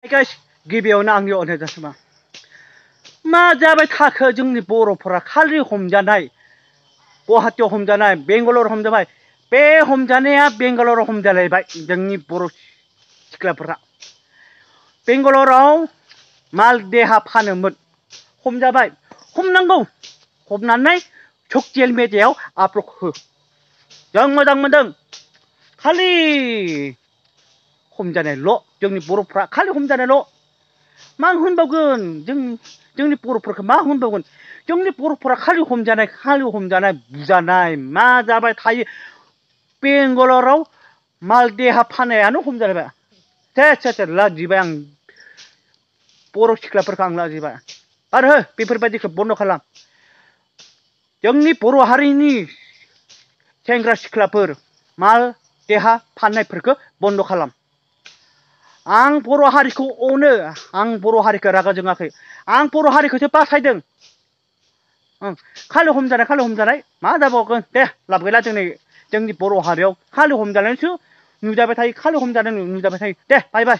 Guys गिबियावनो आंनि अननाय जासिमा मा जाबाय थाखो जोंनि बर'फोरा खालि हमजानाय गुवाहाटीयाव हमजानाय बेंगालर हमजाबाय बे हमजानाया बेंगालराव हमजालायबाय जोंनि बर' सिख्लाफोरा बेंगालराव माल देहा फानोमोन हमजाबाय हमनांगौ हमनानै ससियेल मिडियायाव आपल'ड हो जों मोजां मोनदों खालि हमजानायल' जोंनि बर'फ्रा खालि हमजानायल' मा होनबावगोन जोंनि बर'फोरखौ मा होनबावगोन जोंनि बर'फोरा खालि हमजानाय बुजानाय मा जाबाय थायो बेंगालराव माल देहा फाननायानो हमजालायबाय थेट लाजिबाय आं बर' सिख्लाफोरखौ आं लाजिबाय आरो बेफोरबायदिखौ बन्द' खालाम जोंनि बर' हारिनि सेंग्रा सिख्लाफोर माल देहा फाननायफोरखौ बन्द' खालाम आं बर' हारिखौ अनो आं बर' हारिखौ रागा जोङाखै आं बर' हारिखौसो बासायदों खालि हमजानाय मा जाबावगोन दे लाब गैला जोंनि बर' हारियाव खालि हमजानायसो नुजाबाय थायो खालि हमजानाय नुजाबाय थायो दे बाय बाय।